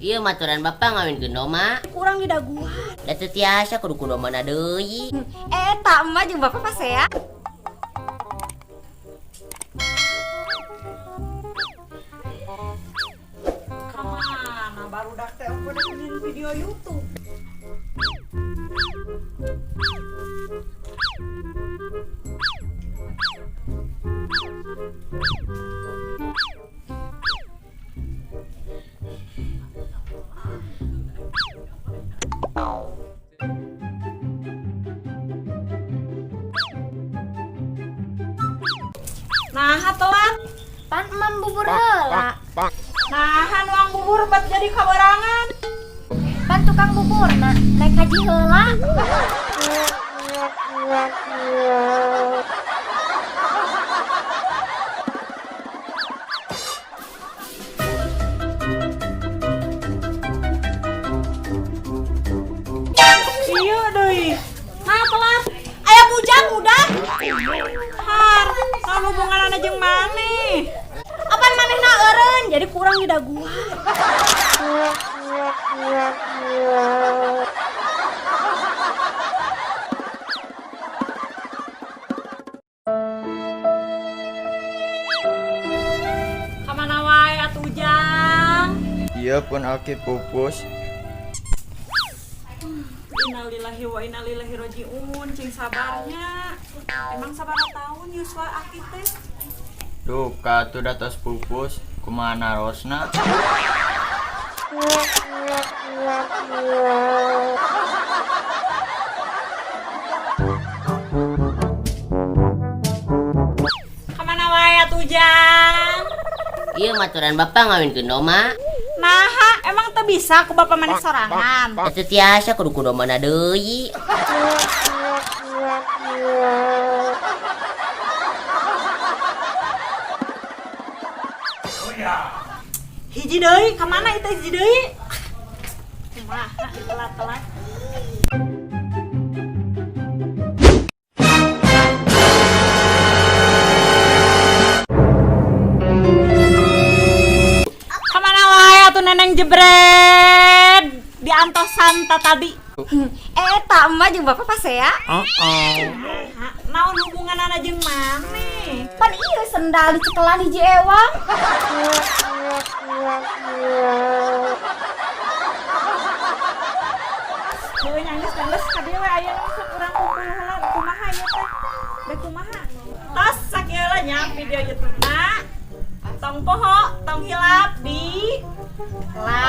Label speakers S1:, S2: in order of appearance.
S1: Iya maturan bapak ngawinkeun doma.
S2: Kurang di daguan.
S1: Da teu tiasa kudu ku domana deui.
S2: Eta emak jeung bapak pasea.
S3: Kamana barudak teh pada nyen video YouTube. Nah, telat.
S2: Pan emam bubur heula.
S3: Nah, nuang bubur bat jadi kabarangan.
S2: Pan tukang bubur na naik haji heula.
S3: Iya deui. Nah, telat. Aya bujang udah. Har, naon hubunganana jeung maneh?
S2: Apan manehna eureun jadi kurang di daguan.
S3: Kamana wae atuh Ujang?
S4: Iya pun aki pupus.
S3: Innalillahi wa inna ilaihi rajiun, cing sabarnya. Emang sabaraha tahun yuswa aki teh?
S4: Duka tuh datos pupus, kumaha narosna?
S3: Kamana wae atuh Ujang?
S1: Iya maturan bapak ngawinkeun doma.
S3: Naha, emang teu bisa ku bapak maneh sorangan.
S1: Da teu tiasa kudu ku domana deui.
S3: Hiji deui, kamana itu hiji deui? Kumaha telat-telat. Kamana wae atuh neneng jebret diantosan ta tadi.
S2: Eta emak jeung bapak pasea.
S3: Naha, naon hubunganana jeung maneh?
S2: Pan ieu sendal dicekelan hiji ewang.
S3: Heueuh nyanggeus-nyanggeus ka dieu we ayeuna mah sok urang kumpul heula kumaha ieu teh? Beh kumaha? Tos sakieu lah nya video YouTube-na. Tong poho, tong hilap di like,